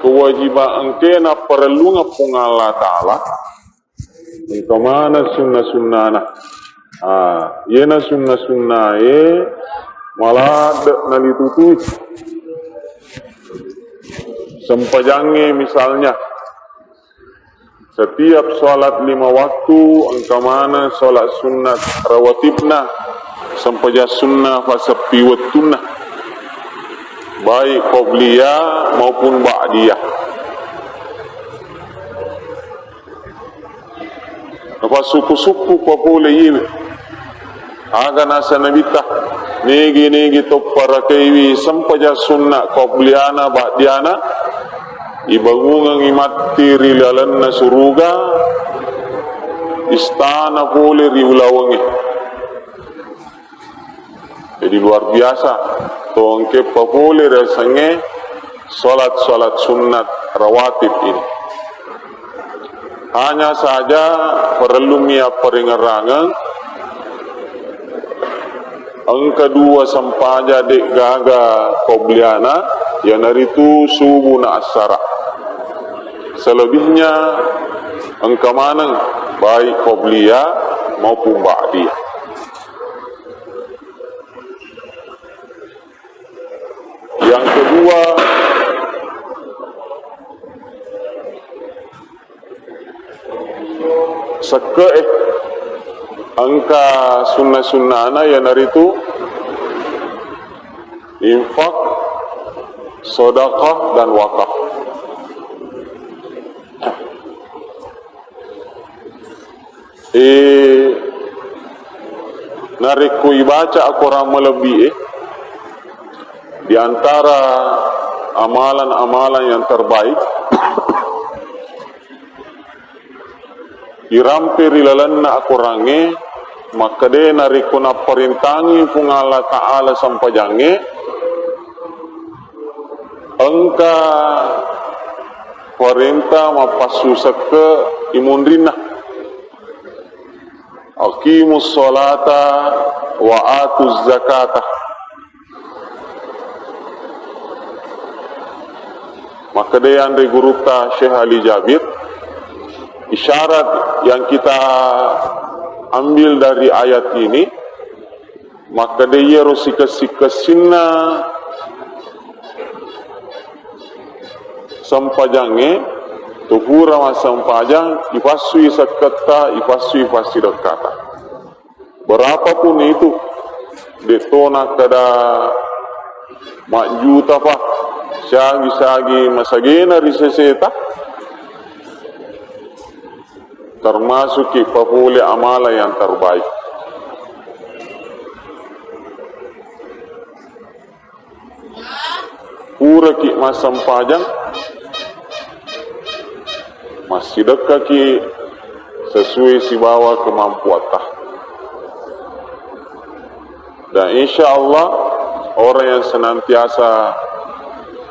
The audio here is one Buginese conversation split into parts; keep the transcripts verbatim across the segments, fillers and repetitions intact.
Kewajiban engkae napparellungeng Puang Allah Ta'ala, engka maneng sunna-sunnana. Ah, iyena sunna-sunnae maladde nalitutui. Sempajangnge misalnya, setiap sholat lima waktu, engka maneng sholat sunnat rawatibna, sempajang sunnah paseppi wettunna, baik qobliyah maupun ba'diyah. Napassukku-sukku papole iyewe. Aga nasa Nabitta, nigi-nigi topparakaiwi sempajang sunna qobliyana ba'diyana, ibangungengngi matti ri lalenna suruga, istana pole ri ulawengnge. Jadi luar biasa to engke papole riasengnge sholat-sholat sunnat rawatib ini. Hanya saja parellumi apparengerangeng, engka dua sempaja de'gaga qobliyana, iyanaritu subuh na assara. Selebihnya engka maneng, baik qobliyah maupun ba'diyah. Yang kedua, sekke'e engka sunna-sunnana, iyanaritu infak, sedekah, dan wakaf. Eh, narekko ibaca akorang malebbi'e, di antara amalan-amalan yang terbaik, irampe ri lalenna akorangnge, makkeda narekko napparentangi Puang Allah Ta'ala sempajangnge, engka parenta mappassusekke imunrinna. Aqimus sholata wa atuz zakata. Makkeda anre gurutta Syekh Ali Jabir, isyarat yang kita ambil dari ayat ini, makkeda iyaro sikessi-kessinna sempajangnge, to pura massempajang, ipassui sekketta, ipassui passidekkata. Berapapun itu, de'to nakkeda majjuta pa, siagi-siagi masagena ri seseta, termasukki papole amalan yang terbaik. Puraki massempajang, massidekkaki sesuai sibawa kemampuatta. Dan insya Allah, orang yang senantiasa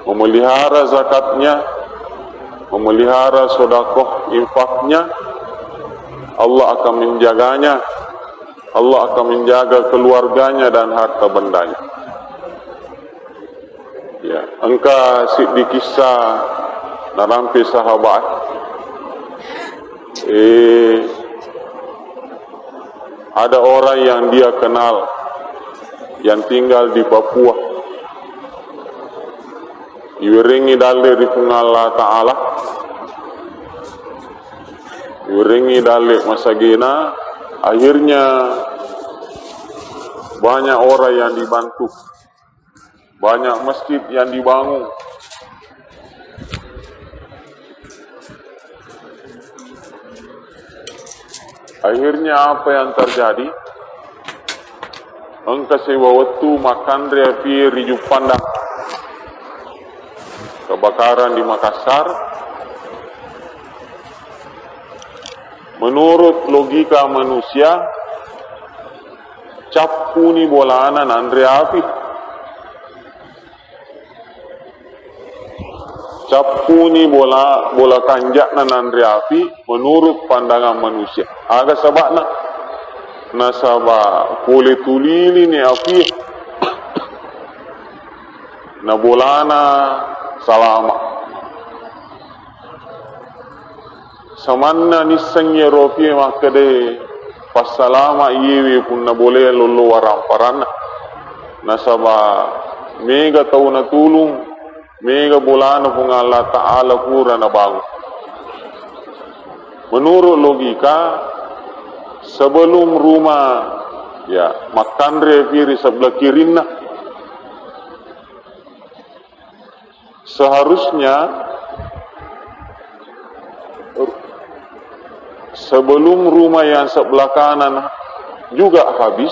memelihara zakatnya, memelihara sodakoh infaknya, Allah akan menjaganya, Allah akan menjaga keluarganya dan harta bendanya. Ya, engka siddi kissa narampe sahabat. Eh, ada orang yang dia kenal yang tinggal di Papua. Iwerengngi dalle ri Puang Allah Ta'ala. Iwerengngi dalle masagena. Akhirnya banyak orang yang dibantu. Banyak masjid yang dibangun. Akhirnya apa yang terjadi? Engka sewa wettu makkanre api ri Juppandang. Kebakaran di Makassar. Menurut logika manusia, cappuni bolana nanre api. Cappuni bola, bola kanja'na nanre api menurut pandangan manusia. Aga saba'na? Nasaba pole tulilini api, na bolana salama. Samanna nisseng iyaro fie makkeda passalama iyewe punna bolea lollo waramparanna. Nasaba mega tau natulung, mega bolana Puang Allah Ta'ala pura nabangun. Menurut logika, sebelum rumah, ya, makkanre fie ri sebelah kirinna, seharusnya sebelum rumah yang sebelah kanan juga habis,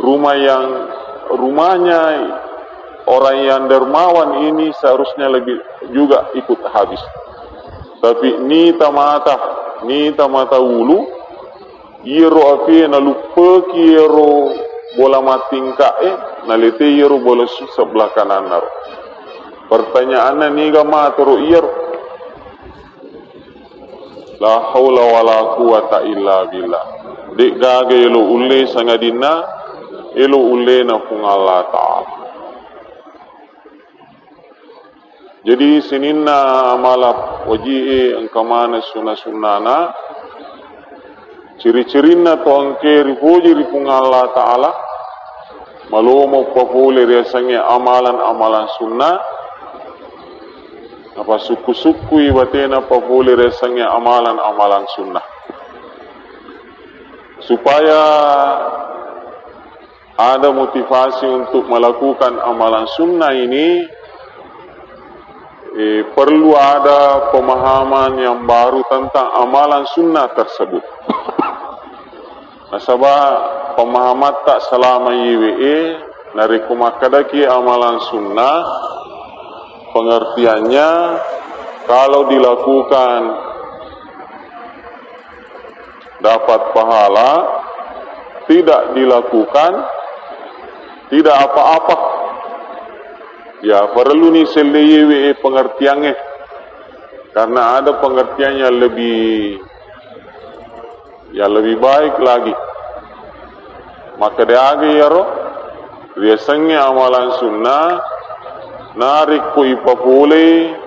rumah yang, rumahnya orang yang dermawan ini seharusnya lebih juga ikut habis. Tapi nita mata, nita mata wulu, iyaro afie naluppeki iyaro bola mattingka'e, naletei iyaro bola su-, sebelah kanannaro. Pertanyaanna, niga matoro iyaro? La haula wala quwata illa billah. De'gaga elo ulle sangadinna elo ullena Puang Allah Ta'ala. Jadi sininna amala waji'e engka maneng sunna-sunnana, ciri-cirinna to engkae ripoji ri Puang Allah Ta'ala, malomo papole riasengnge amalan-amalan sunna, napasukku-sukkui batena papole riasengnge amalan-amalan sunna. Supaya ada motivasi untuk melakukan amalan sunnah ini, eh, perlu ada pemahaman yang baru tentang amalan sunnah tersebut. Nasaba pemahamatta selama iwe'e, narekko makkedaki amalan sunnah, pengertiannya kalau dilakukan dapat pahala, tidak dilakukan tidak apa-apa. Ya, perlu ni selleyewe pengertiannya. Karena ada pengertian yang lebih, yang lebih baik lagi. Maka de'age iyaro riasengnge amalan sunnah, narekko ipapole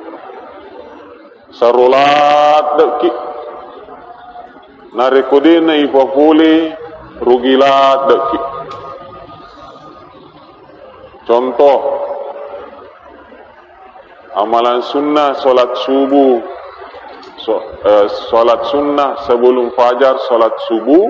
saroladde'ki. Narekko de'na ipapole, rugi ladde'ki. Contoh, amalan sunnah salat subuh, so-, eh, salat sunnah sebelum fajar, salat subuh,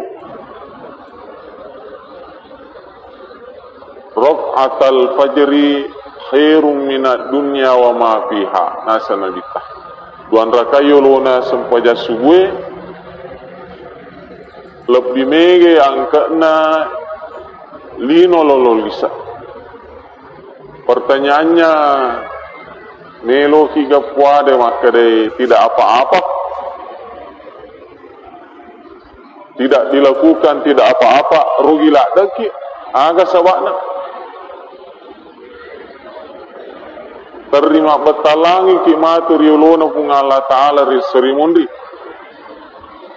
"Rak'atal fajri khairum minad dunya wa ma fiha," nasa Nabitta. Duanrakai yolona sempajang subue lebbi mega angke'na lino lolo lisa. Pertanyaannya, meloki ga puade makkedai tidak apa-apa? Tidak dilakukan tidak apa-apa, rugi laddeki. Aga saba'na? Terri mabbatalangiki matu ri olona Puang Allah Ta'ala ri seri munri.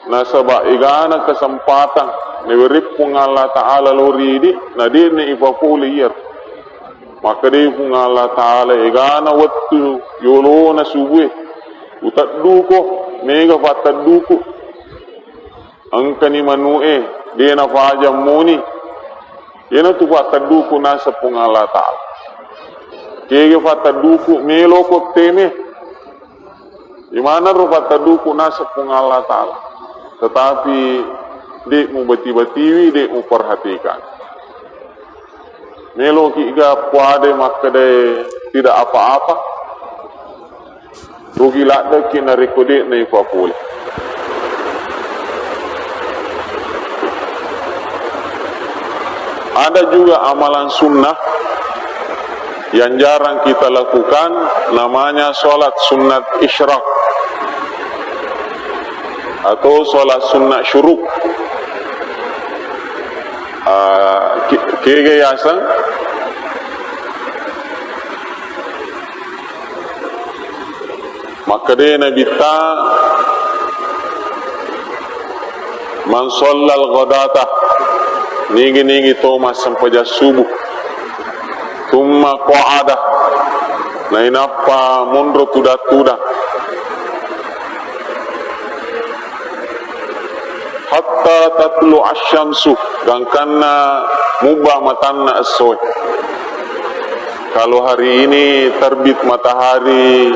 Nasaba egana kesempatan nawereng Puang Allah Ta'ala lao ri idi, na de'na ipapole iyaro. Makkedai Puang Allah Ta'ala, egana wettu yolona subue, utedduko, mega fattedduku. Engkani manu'e, de' nafajang moni. Iyanatu fattedduku naseng Puang Allah Ta'ala. Kega fattedduku, meloko teme. Imanaro fattedduku naseng Puang Allah Ta'ala. Tetapi de' mubati-batiwi, de' muperhatikan. Meloki ga puade makkedai tidak apa-apa? Rugi laddeki narekko de'na ipapole. Ada juga amalan sunnah yang jarang kita lakukan, namanya sholat sunat isyraq atau sholat sunat syuruk. Ah, ke-, kega yaseng? Makkedai Nabitta, "Man shallal ghadata," nigi-nigi to massempajang subuh, "tsumma qa'ada," nainappa monro tudang-tudang, Hatta tatlu asyamsu, gangkanna mubba matanna essoe. Kalau hari ini terbit matahari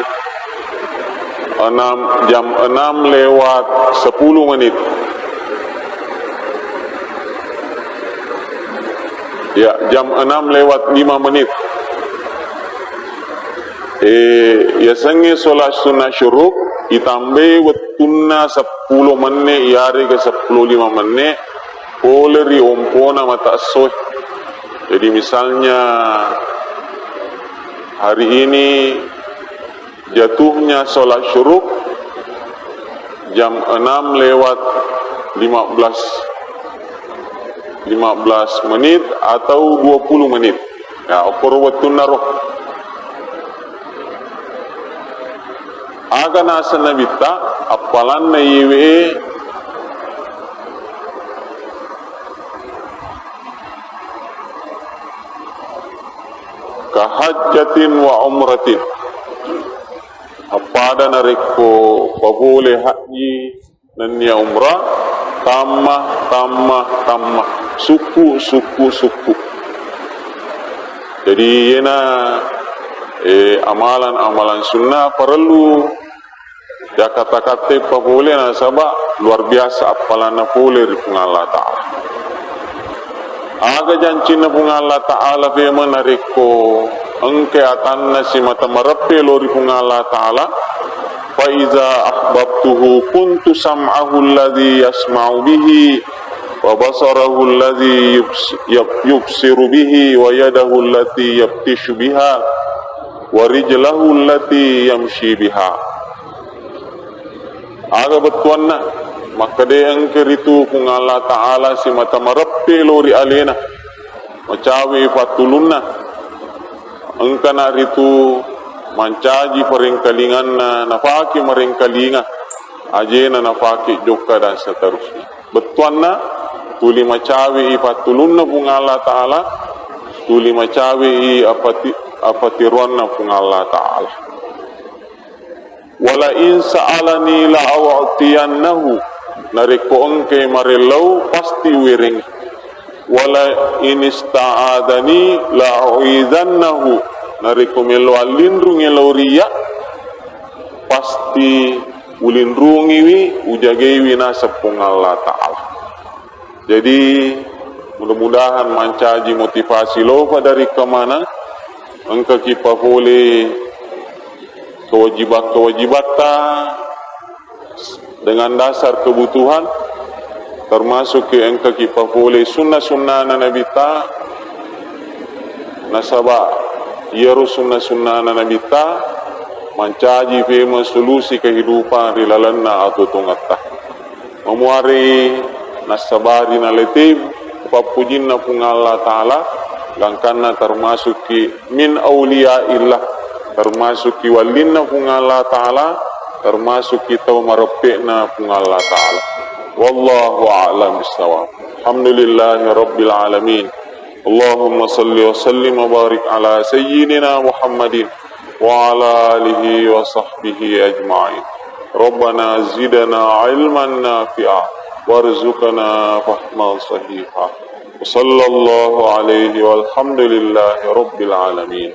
enam, jam enam lewat sepuluh menit. Ya, jam enam lewat lima menit. Eh, yasengnge sholat sunnah syuruk, itambai wettunna sepuluh menit, iyarega sepuluh lima menit, pole ri ompona mata essoe. Jadi misalnya hari ini jatuhnya sholat syuruk jam enam lewat lima belas, lima belas menit atau dua puluh menit. Ya, okkoro wettunna ro. Aga naseng Nabitta, appalanna iyewe ka hajjatin wa umratin. Appada narekko papole haji nennia umrah, tamma, tamma, tamma, sukku, sukku, sukku. Jadi yena, eh, amalan-amalan sunnah parellu yakkatta-katte papole, nasaba luar biasa appalanna pole ri Puang Allah Ta'ala. Aga jancinna Puang Allah Ta'ala fema narekko engka atanna simata mareppe lo ri Puang Allah Ta'ala, fa iza ahbabtuhu kuntu sam'ahu alladhi yasma'u bihi wa basarahu alladhi yubs-, yab-, yubsiru bihi wa yadahu allati yabtishu biha wa rijlahu allati yamshi biha. Aga bettuanna, makkeda engka ritu Puang Allah Ta'ala simata mareppe lo ri alena, macawe pattulunna, engkana ritu mancaji parengkalinganna, nafake marengkalinga, ajena nafake jokka dan seterusnya. Bettuanna, tuli macawe i pattulunna Puang Allah Ta'ala, tuli macawe i apati-, apatiruanna Puang Allah Ta'ala. Wala in sa'alani la a'tiyannahu, narekko engkai marellau pasti uwerengngi. Wala in ista'adani la a'izannahu, narekko melo allinrungngi lao ri iyya pasti ulinrungiwi, ujagaiwi naseng Puang Allah Ta'ala. Jadi, mudah-mudahan mancaji motivasi lopa dari kemana, engkaki papole kewajibat-kewajibatta dengan dasar kebutuhan, termasuk ke engkaki papole sunna-sunnana Nabitta, nasaba iyaro sunna-sunnana Nabitta mancaji pemeng solusi kehidupan ri lalenna atuo-tuongetta. Mamuarei nassabari nalete pappujinna Puang Allah Ta'ala, gangkanna termasukki min auliyaillah, termasukki wallinna Puang Allah Ta'ala, termasukki tau mareppe'na Puang Allah Ta'ala. Wallahu a'lam bissawab. Alhamdulillahi rabbil alamin. Allahumma salli wa sallim wa barik ala sayyidina Muhammadin wa ala alihi wa sahbihi ajma'in. Rabbana zidna ilman nafi'a warzuqna fahman sahiha. Wa sallallahu alaihi walhamdulillahi rabbil alamin.